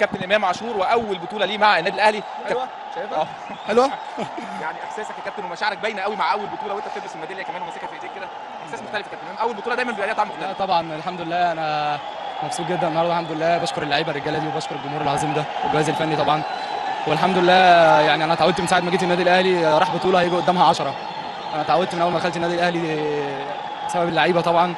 الكابتن امام عاشور واول بطوله ليه مع النادي الاهلي. حلوة شايفها حلوة. يعني احساسك يا كابتن ومشاعرك باينة قوي مع اول بطوله وانت بتلبس الميداليه كمان وماسكها في ايديك كده، احساس مختلف يا كابتن امام. اول بطوله دايما بيبقى ليها طعم مختلف. لا طبعا الحمد لله انا مبسوط جدا النهارده الحمد لله، بشكر اللعيبة الرجالة دي وبشكر الجمهور العظيم ده والجهاز الفني طبعا، والحمد لله. يعني انا اتعودت من ساعة ما جيت النادي الاهلي راح بطوله هيجي قدامها 10، انا اتعودت من اول ما دخلت النادي الاهلي بسبب اللعيبة طبعا،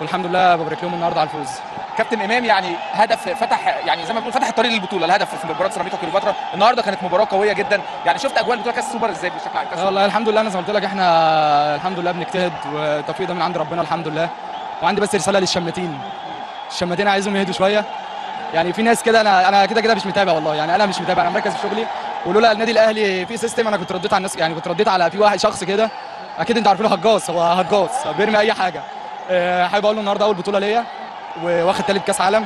والحمد لله ببارك لهم النهارده على الفوز. كابتن امام يعني هدف فتح، يعني زي ما بنقول فتح الطريق للبطولة، الهدف في مباراة سيراميكا كليوباترا النهارده كانت مباراة قوية جدا، يعني شفت اجواء البطولة كاس السوبر ازاي بشكل عام؟ والله الحمد لله انا زي ما قلت لك احنا الحمد لله بنجتهد والتوفيق ده من عند ربنا الحمد لله. وعندي بس رسالة للشماتين، الشماتين عايزهم يهدوا شوية، يعني في ناس كده انا كده كده مش متابع والله، يعني انا مش متابع، انا مركز في شغلي، ولولا النادي الاهلي في system انا كنت رديت على الناس، يعني كنت رديت على في واحد شخص كده اكيد انتوا عارفينه، هجاص، هو هجاص بيرمي اي حاجة. حابب اقول له النهارده اول بطوله ليا وواخد ثالث كاس عالم،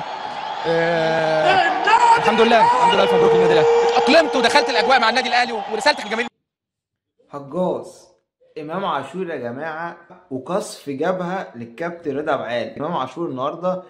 الحمد لله الحمد لله، الف مبروك للنادي الاهلي. اتأقلمت ودخلت الاجواء مع النادي الاهلي ورسالتك للجماهير. هجاص امام عاشور يا جماعة، وقصف جبهة للكابتن رضا بعال. امام عاشور النهارده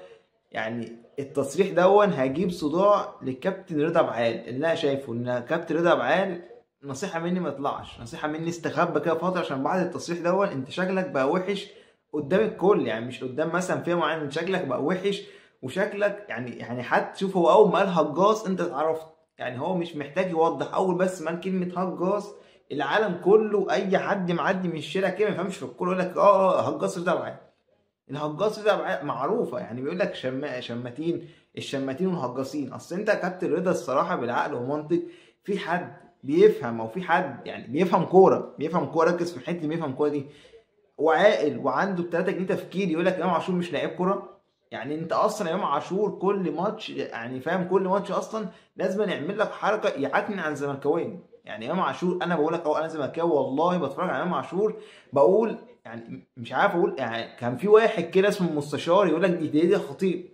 يعني التصريح دون هيجيب صداع للكابتن رضا بعال. اللي انا شايفه ان كابتن رضا بعال نصيحة مني ما يطلعش، نصيحة مني استخبى كده فترة، عشان بعد التصريح دون انت شكلك بقى وحش قدام الكل، يعني مش قدام مثلا فئة معينة، شكلك بقى وحش وشكلك يعني حد شوف هو اول ما قال هجاص انت اتعرفت، يعني هو مش محتاج يوضح، اول بس ما قال كلمة هجاص العالم كله اي حد معدي من الشارع كده ما يفهمش في الكورة يقول لك هجاص رضا بعال. الهجاص رضا بعال معروفة، يعني بيقول لك شماتين، الشماتين والهجاصين. اصل انت يا كابتن رضا الصراحة بالعقل ومنطق، في حد بيفهم او في حد يعني بيفهم كورة، بيفهم كورة، ركز في الحتة اللي بيفهم كورة دي، وعاقل وعنده 3 جنيه تفكير، يقول لك امام عاشور مش لعيب كورة. يعني انت اصلا امام عاشور كل ماتش يعني فاهم، كل ماتش اصلا لازم يعمل لك حركة يعكنن عن الزملكاويه. يعني امام عاشور انا بقول لك اهو، انا زملكاوي والله بتفرج على امام عاشور بقول يعني مش عارف اقول، يعني كان في واحد كده اسمه المستشار يقول لك دي هديه الخطيب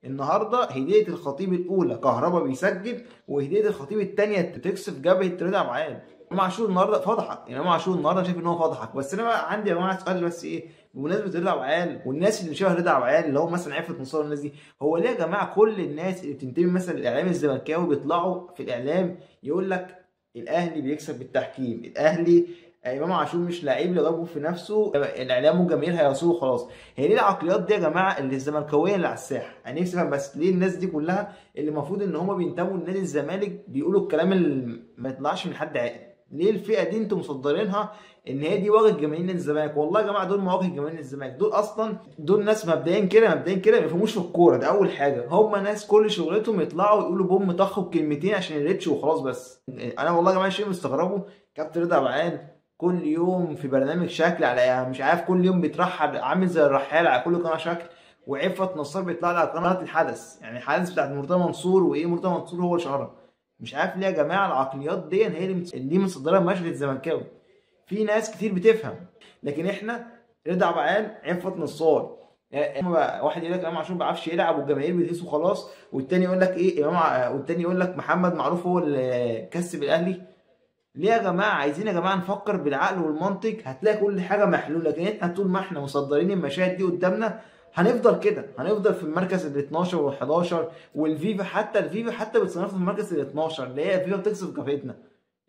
النهارده، هديه الخطيب الاولى كهربا بيسجل، وهديه الخطيب الثانية تكسف جبهة رضا بعال. امام عاشور النهارده فضحك، يعني امام عاشور النهارده شايف ان هو فضحك. بس انا بقى عندي يا جماعة سؤال بس ايه بمناسبة رضا بعال والناس اللي شبه رضا بعال اللي هو مثلا عفت نصار والناس دي، هو ليه يا جماعة كل الناس اللي بتنتمي مثلا للاعلام الزملكاوي بيطلعوا في الاعلام يقول لك الاهلي بيكسب بالتحكيم، الاهلي امام عاشور مش لعيب اللي ضربه في نفسه، الاعلام والجماهير هيصوه خلاص. هي ليه العقليات دي يا جماعة اللي الزملكاويه اللي على الساحة؟ انا نفسي افهم بس ليه الناس دي كلها اللي المفروض ان هم بينتموا لنادي الزمالك بيقولوا الكلام اللي ما يطلعش من حد عاقل؟ ليه الفئة دي انتم مصدرينها ان هي دي واجهه جماهير نادي الزمالك؟ والله يا جماعة دول مواجهة جماهير نادي الزمالك، دول اصلا دول ناس مبدئيا كده ما بيفهموش في الكورة، ده اول حاجة. هم ناس كل شغلتهم يطلعوا يقولوا بوم طخ بكلمتين عشان ال reach وخلاص. بس انا والله يا جماعة شيء مستغربه، كابتن رضا بعال كل يوم في برنامج شكل على مش عارف، كل يوم بيترحل عامل زي الرحال على كل قناة شكل، وعفت نصار بيطلع على قناة الحدث، يعني الحدث بتاعت مرتضى منصور، وايه مرتضى منصور هو اللي شهرها. مش عارف ليه يا جماعة العقليات دي هي اللي مصدره مشهد الزملكاوي. في ناس كتير بتفهم، لكن احنا رضا بعال عفت نصار، يعني واحد يقول لك امام عاشور ما بيعرفش يلعب والجماهير بتهيسه خلاص، والتاني يقول لك ايه امام، والتاني يقول لك محمد معروف هو اللي كسب الاهلي. ليه يا جماعة؟ عايزين يا جماعة نفكر بالعقل والمنطق، هتلاقي كل حاجة محلولة. لكن احنا طول ما احنا مصدرين المشاهد دي قدامنا هنفضل كده، هنفضل في المركز ال 12 وال 11، والفيفا حتى الفيفا حتى بتصنفنا في المركز ال 12، اللي هي الفيفا بتكسب كفتنا،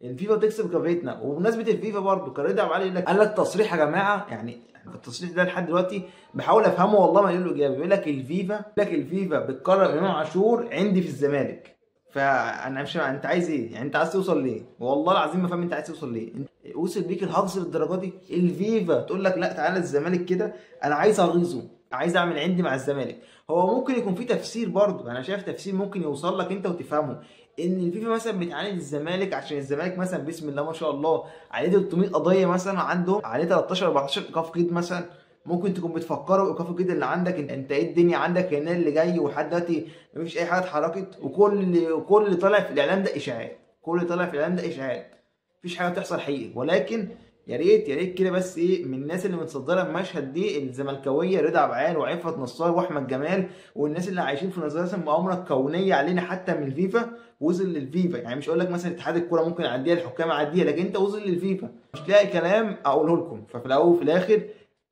الفيفا بتكسب كفتنا. وبمناسبة الفيفا برضه كان رضا عبد العال قال لك تصريح يا جماعة، يعني التصريح ده لحد دلوقتي بحاول افهمه والله ما له اجابه. بيقول لك الفيفا، بيقول لك الفيفا بتقرر امام عاشور عندي في الزمالك. فانا مش انت عايز ايه؟ يعني انت عايز توصل ليه؟ والله العظيم ما فاهم انت عايز توصل ليه؟ وصل بيك الهجص للدرجة دي؟ الفيفا تقول لك لا تعالى الزمالك كده، انا عايز اغيظه، عايز اعمل عندي مع الزمالك. هو ممكن يكون في تفسير برضه، انا شايف تفسير ممكن يوصل لك انت وتفهمه، ان الفيفا مثلا بتعاند الزمالك عشان الزمالك مثلا بسم الله ما شاء الله عليه 300 قضية مثلا، عنده عليه 13 14 ايقاف قيد مثلا، ممكن تكون بتفكره ايقاف القيد اللي عندك انت ايه الدنيا عندك هنا اللي جاي، ولحد دلوقتي مفيش اي حاجة اتحركت، وكل اللي طالع في الاعلام ده اشاعات، كل اللي طالع في الاعلام ده اشاعات، مفيش حاجة بتحصل حقيقي. ولكن يا ريت يا ريت كده بس ايه من الناس اللي متصدره المشهد دي الزملكاويه رضا عبعال وعفت نصار واحمد جمال والناس اللي عايشين في نظرية المؤامرة الكونية علينا حتى من الفيفا، وصل للفيفا. يعني مش اقول لك مثلا اتحاد الكورة ممكن يعديها، الحكام يعديها، لكن انت وصل للفيفا. مش لاقي كلام اقوله لكم. ففي الاول وفي الاخر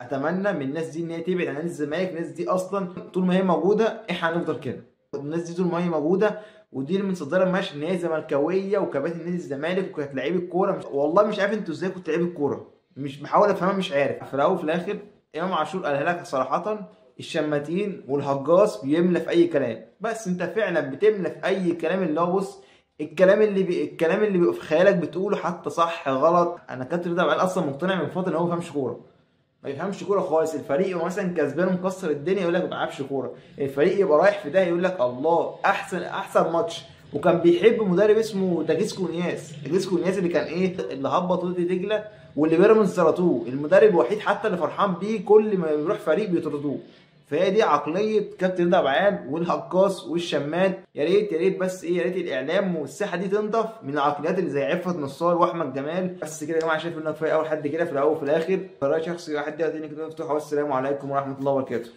اتمنى من الناس دي ان هي تبعد عن نادي الزمالك. الناس دي اصلا طول ما هي موجودة احنا هنفضل كده، الناس دي طول ما هي موجودة ودي اللي متصدره الماتش ان هي زملكاويه وكباتن نادي الزمالك وكانت لعيبة كورة. والله مش عارف انتوا ازاي كنتوا لعيبة كورة، مش بحاول افهمها مش عارف. في الاول وفي الاخر امام عاشور قالها لك صراحة، الشماتين والهجاص بيملى في اي كلام، بس انت فعلا بتملى في اي كلام اللي هو بص الكلام اللي بيبقى في خيالك بتقوله حتى صح غلط. انا كابتن رضا عبد اصلا مقتنع من فترة ان هو ما بيفهمش كورة، ما يفهمش كورة خالص. الفريق يبقى مثلا كسبان ومكسر الدنيا يقول لك ما بيلعبش كورة، الفريق يبقى رايح في ده يقول لك الله احسن ماتش. وكان بيحب مدرب اسمه تاجيسكو نياس، تاجيسكو نياس اللي كان ايه اللي هبط وادي دجله واللي بيراميدز طردوه، المدرب الوحيد حتى اللي فرحان بيه كل ما بيروح فريق بيطردوه. فهي دي عقلية كابتن رضا عبعال والهجاص والشمات. يا ريت يا ريت بس ايه، يا ريت الاعلام والساحه دي تنضف من العقليات اللي زي عفت نصار واحمد جمال. بس كده يا جماعة، شايف انه كفاية اول حد كده في الاول وفي الاخر. راي شخصي واحد دقيقة تاني كده مفتوحة، والسلام عليكم ورحمة الله وبركاته.